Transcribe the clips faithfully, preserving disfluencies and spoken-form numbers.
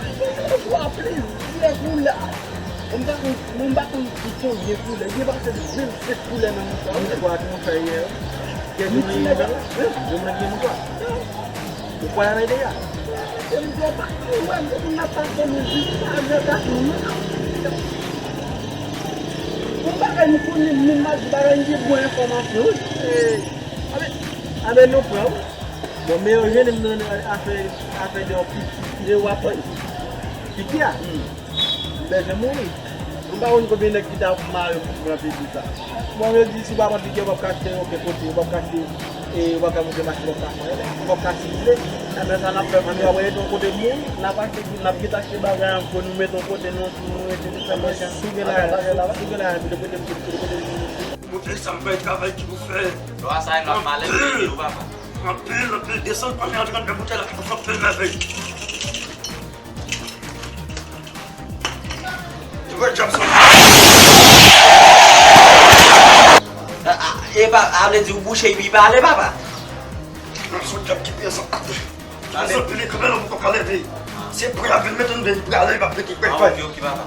Mwen te wè plizyè koulè. Mwen pa konn, mwen pa konn ki konbyen koulè. Gen pase vennsenk koulè nan mouchwa. Mouchwa ki mouchwa ye. Gen ti nèg ap, gen moun ki gen mouchwa. Ou kwè nan ide a? E m di w pa konn wè, m te konn ap pase nou jis pa jè gason. Yon bagay m konnen, m menm m ap di bagay, m gen bon enfòmasyon, wi. E, anben, anben nou pran, wi. Bon, men yo jwenn m nan afè, afè de yon pitit, pitit w ap pran. Pitit a? M bezwen mouri. M pa konn konbyen nèg ki ta mare pou pran pitit sa. Bon, yo di si w pa pran pitit, w p ap ka achte okenn kote, w p ap ka achte, e, w p ap ka monte machin, w p ap ka fè anyen, w p ap ka sikile. Anben sa n ap fè, fò nou ap rete yon kote moun, n ap achte, n ap gentan achte bagay ankò, nou mete yon kote, nou, nou rete, nou fè machin. Si w gen lajan, si w gen lajan, mete kote m, mete kote m. Bouteille sa m bay travay ki pou fè. Lwa sa e lwa malèt ki ou papa. Anpil, anpil, desann pa men an trannde boutèy la ki pou fè anpil mèvèy. Ti bwè djab sa. A, a, e pa, a vle di ou bouche epi pale, papa? Non, se yon djab ki peye sa. Peye sa, peye kanmenm, ou poko pale, epi se prè a vin mete anndan, li prale, li pa pete, li prè. Ah, ok, ok, papa.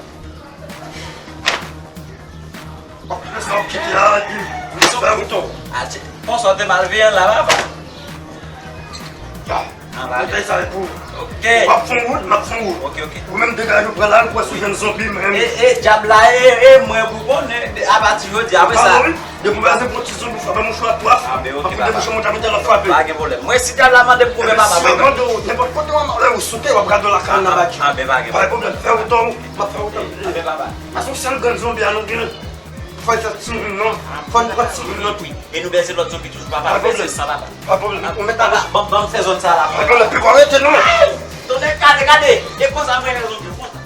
W ap pran sa, w ap kite la, epi w ap fè wout ou. A, ti, konsa w te mal veye la, papa. Ah, ah, ba, bouteille sa e pou ou. Ok. W ap fè wout, m ap fè wout. Ok, ok. Ou menm degaje w pran la, ou kwè si w jwenn zonbi, menm. E, e, dyab la, e, e, mwen pou konnen, de, apati jodi, apre sa. Wi. Depi w pa se pran ti zonbi, w fè mouchwa twa fwa. Ah, ben, ok, papa. Epi debouche mwen ta mete l ap frape. Pa gen pwoblèm. Mwen, si dyab la mande m koupe, papa, si yo mande w, nenpòt kote w anlè ou sote, w ap gade w lakay nan bak. Ah, ben, pa gen pwoblèm. Fè wout ou, m ap fè wout ou. Ah, ben, papa. Paske w sèl grenn zonbi a nou gen. Fò n fè timoun non. Fò n pran timoun non tou. E nou bèze lòt zonbi toujou, papa. Pa pèse sa, papa. Pa pwoblèm. Ou mèt ale. Papa, ban, ban m fè zòn sa la. Pa pwoblèm, pi w arete non. Tonnè, gade, gade. E konsa mwen fè zonbi, konsa.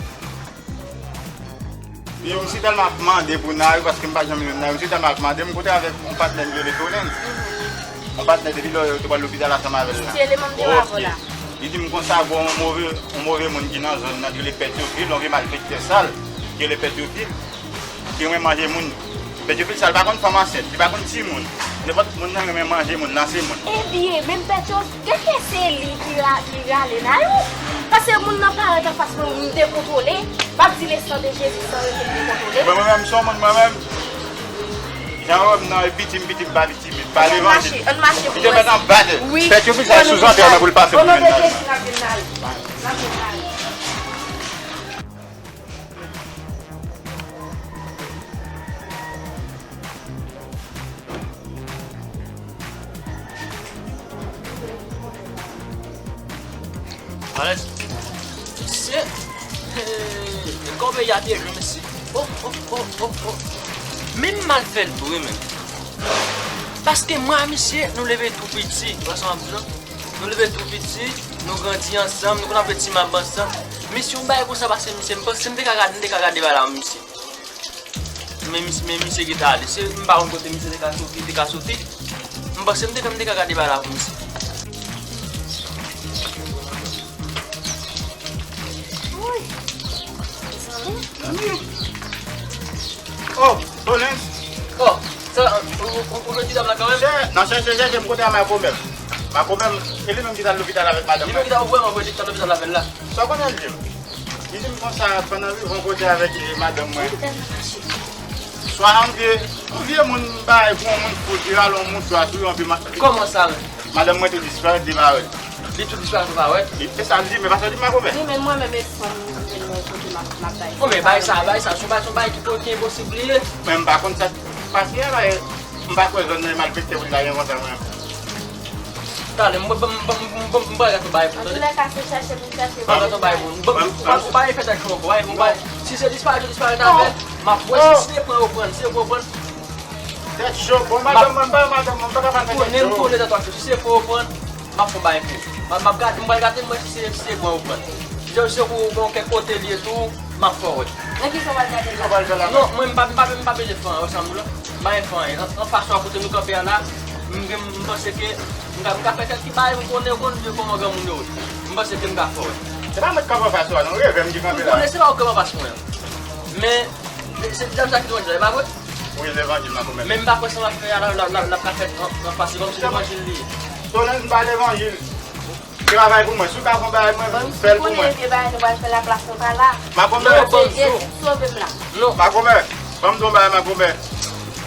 Yo, misye tèlman ap mande pou Nari, paske m pa janm jwenn Nari. Misye tèlman ap mande, m kontre avèk yon patnè m rele Tolens. Yon patnè depi lò yo te pral lopital ansanm avè l la. Li di m konsa, gon yon move, yon move moun ki nan zòn nan, ki rele Pè Teyofil, yon vye malfektè sal, ki rele Pè Teyofil. Ki renmen manje moun. Pè Teyofil sa, li pa konn fanm ansent, li pa konn timoun. Nenpòt moun nan renmen manje moun, lanse moun. Ebyen, menm Pè Teyofil, genlè se li ki ra-, ki rale Nayou. Paske moun nan parèt anfas mwen, m dekontwole. M ap di le sang de Jésus san rete m dekontwole. Mwen, mwen menm, se yon moun, mwen menm, jan w wè m nan, e piti m piti, m pa piti, m pa levanjil. Ann mache, ann mache. Li te mèt anba tè. Wi. Fè yon vizaj sou zantè mwen pou l pase pou mennaj. O non de Jezi, n ap vin la. N ap vin la. Alèz. Mesye, eh, kòm ya te jwe, mesye. Oh, oh, oh, oh, oh. Men m mal fè l tou, wi, men. Paske mwen a misye, nou leve tou piti. Ou wè sa m ap di w lan? Nou leve tou piti, nou grandi ansanm, nou konn ap fè ti mab ansanm. Misye, yon bagay konsa pase misye, m panse m te ka gade, m te ka gade bagay la, misye. Men mis-, men misye gentan ale. Se, m pa konn kote misye te ka soti, te ka soti. M panse m te, m te ka gade bagay la pou misye. Oh, Tolens. Oh, sa, ou, ou, ou jwenn ti dam la kanmenm? Chè, nan chèche, chèche m kote a makomè. Makomè, e li menm ki t al lopital avèk madanm mwen. Li menm ki t al, ou vrèman vre, li t al lopital avè l la. Sa w konnen l di m? Li di m konsa, pandan m rive yon kote avèk, eh, madanm mwen. Swa yon vye, yon vye moun bay pou yon moun fout, li rale yon mouchwa sou yon vye ma-. Kòman sa menm? Madanm mwen tou disparèt, li pa wè l. Li tou disparèt, ou pa wè l? Li, se sa l di, men pa sa l di m makomè. Wi, men mwen menm, e fanm mwen kote m ap, m ap bay. Oh, men bay sa, bay sa, se yon bay, se yon bay ki po-, ki enposib li ye. Men m pa konn sa k pase a la, e m pa kwè zòn nan e malfektè pou li ta gen konsa mwen. Talè, m, m, m, m, m, m pral gate yon bagay pou ou, tande. Antoulèka, se chèche pou m chèche. M pral gate yon bagay pou ou. M, m, m, ou pa, ou pa refè tèt ou ankò, bagay pou m, bagay. Si se disparèt, ou disparèt avè l, m ap wè si, si se pran ou pran, si se pran ou pran. Tèt cho, bon, madanm mwen, m pa, madanm mwen, m pa ka fè tèt cho. M konnen, m konnen tèt ou cho. Si se pran ou pran, m ap fè yon bagay pou ou. M ap, m ap gade, m pral gade, m wè si se, si se pran ou pran. Si se, si se pou bon kèk kote li ye tou, m ap fè w wè. Nan ki sa w pral gade la? Sa w pral fè la? Non, mwen, m pa, m pa, m pa bezwen fè anyen, ou sanm la. M pa gen fè anyen. An, an fason a kote nou kanpe a la, m gen, m panse ke m ka, m ka fè kèk ti bagay, m konnen, ou konn kòman granmoun yo ye. M panse ke m ka fè w wè. Se pa mwen k kanpe anfas ou a, non, revè m ki kanpe la. M konnen se pa ou k kanpe anfas mwen an. Men, se, se dam sa ki te mande la, e pa vre? Wi, levanjil, makomè. Men m pa kwè sa w ap fè a la, la, la, l ap ka fèt an, anfas, se kòmsi levanjil li ye. Tolens, m pa levanjil. Travay pou mwen. Si w ka fè yon bagay, mwen, fè l pou mwen. Premye bagay nou pral fè la, plas nou pa la. Makomè. Jezi, sove m la. Non. Makomè, ban m di w yon bagay, makomè.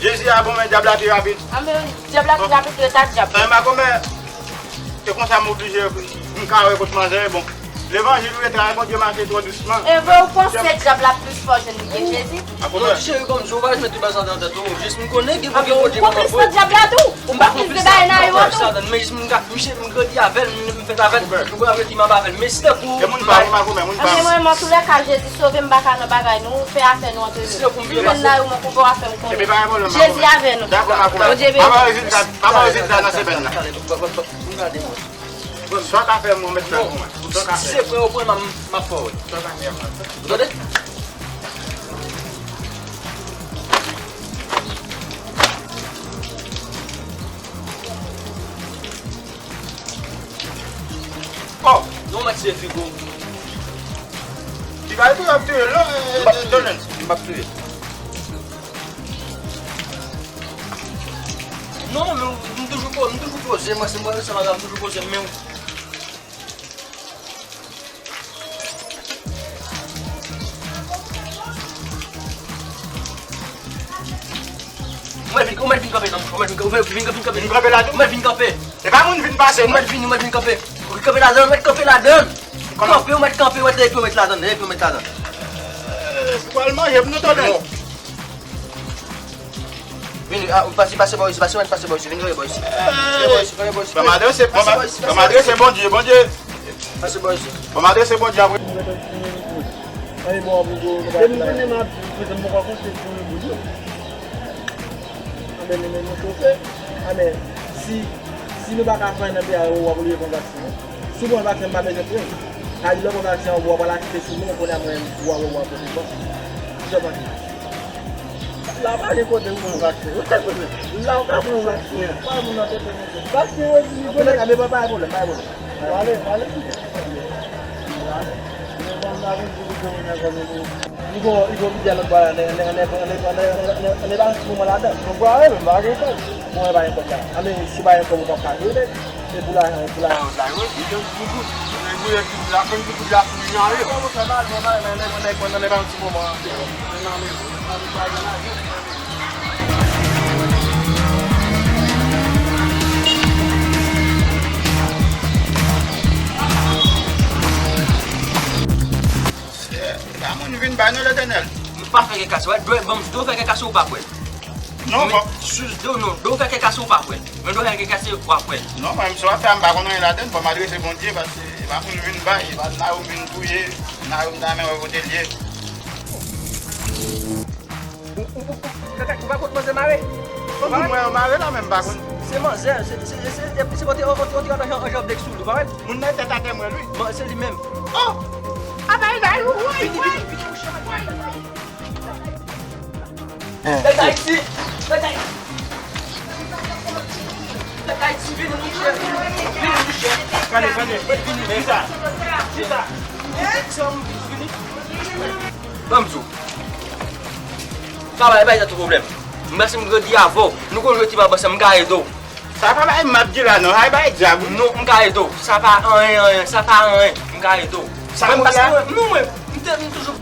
Jezi a bon, men dyab la pi rapid. Anben, dyab la pi rapid ke ta dyab. Anben, makomè, se konsa m oblije, m ka wè kot manzè bon. Levanjil ou ye, travay Bondye mache twò dousman. E vre, ou panse dyab la plis fò jwenn li ke Jezi? Non, cheri, kòm si w pa jwenn tout bagay sa nan tèt ou, jis m konnen gen pou gen Bondye kòm apre. Ou konplis nan dyab la tou? Ou pa plis de bagay nan yo tou? Sa donn, men jis m ka, misye, m grandi avè l, m, m fèt avè l, m konn ap rete m ap avè l. Men si tankou e moun pa ou, makomè, moun pa ou. Anben mwen, antoulèka, Jezi sove m, m pa ka nan bagay nou, fè afè nou antre nou. Si tankou m vin pase. Jwenn la, ou mwen konpè w afè m konnen. Jezi avè nou. Dakò, makomè. Bondye beni. Pa ba rezilta, pa ba rezilta nan semèn nan. Talè, talè, talè, m gade mwen. Sa w ka fè, mwen, mèt fè pou mwen. Sa w ka fè. Si se frè ou pran, m, m ap fè w wè. Sa w ka fè, mwen. Ou tande? Oh! Non, mèt se figo. Li ka tou ap touye l, non, eh, eh, Tolens. M p ap touye. Non, men m toujou po-, m toujou poze, mwen, se mwen, se madanm, m toujou poze, men Ou mèt vin, ou mèt vin kanpe, non, ou mèt vin, ou mèt vin, vin, vin kanpe. Vin kanpe la tou? Ou mèt vin kanpe. E pa moun vin pase, non. Ou mèt vin, ou mèt vin kanpe. Ou kanpe ladan, ou mèt kanpe ladan. Kòman? Kanpe, ou mèt kanpe, ou mèt leve pye, ou mèt ladan, leve pye, ou mèt ladan. Eh, ou pral manje m, non, Tolens. Non. Vini, ah, pase, pase bò isi, pase, pase bò isi, vini, bò isi. Vini bò isi, vini bò isi. Ban m adrese, ban m, ban m adrese Bondye, Bondye. Pase bò isi. Ban m adrese Bondye apre. Depi m konnen m ap di, kote m poko konte pou nou boul yo. Anben, nou menm nou chofe. Anben, si, si nou pa ka fè anyen nan peyi a, w ap oblije pran vaksen an. Si w pran vaksen, m pa bezwen pran. Sa di lè w pran vaksen an, w ap al achte sou men, kounye a mwen, w ap, w ap pote ban. Kisa w panse? La pa gen kote pou pran vaksen. La ou ka pran vaksen. Pa moun nan tete monte. Vaksen yo di li konnen. Anben pa, pa gen pwoblèm, pa gen pwoblèm. Pale, pale. Li gon, li gon lidè lòt bò la, ann ba yon ti moman ladan. Bon, pa gen kòb. Bon, e pa gen kòb la. Anben, si pa gen kòb, ou p ap ka jwe, nèg. Se pou lajan, e pou lajan. Lajan, wi, wi, wi, wi. Lapenn pou tout la fini ale. Sa va, sa va, men nèg mwen, nèg mwen, nan yon ti moman. Ba moun vin bay non, Letènèl. M pa fè kè kase, wè, dwe ban m, dwe fè kè kase ou pa kwè. Non, men bon. Sou do, non, do fè kè kase ou pa kwè. Men do fè kè kase ou pa kwè. Non, mwen, m sou afè a, m pa konn anyen ladann, bon, m adrese Bondye, paske e pa moun vin bay, e pa Nayou vin touye, Nayou m ta renmen wè kote l ye. Ou, ou, ou, ou, ou pa konn manzè mare? Ou pa wè? Mwen, mare la, men m pa konn. Se manzè, se, se, se, se, se pote, on, on, on ti gade jan, jan blèk sou li, ou pa wè? Moun nan tèt atè, mwen, wi. Bon, se li menm. Oh! Abay, bay, woy, woy. Vini, vini, vini, mouche. Pèp Ayiti! Pèp Ayiti! Pèp Ayiti, vini, mouche! Vini, mouche! Gade, gade, vini, vini. Chita! Chita! Vini! Ban m di w. Travay pa yon pwoblèm. M panse m grandi avè w. Nou konn jwe ti bab ansanm, m ka ede w. Sa pa bay m ap di la non, sa bay dyab wi. Non, m ka ede w. Sa pa anyen, anyen, sa pa anyen. M ka ede w. Sa mwen, paske mwen, non, mwen, m te, m toujou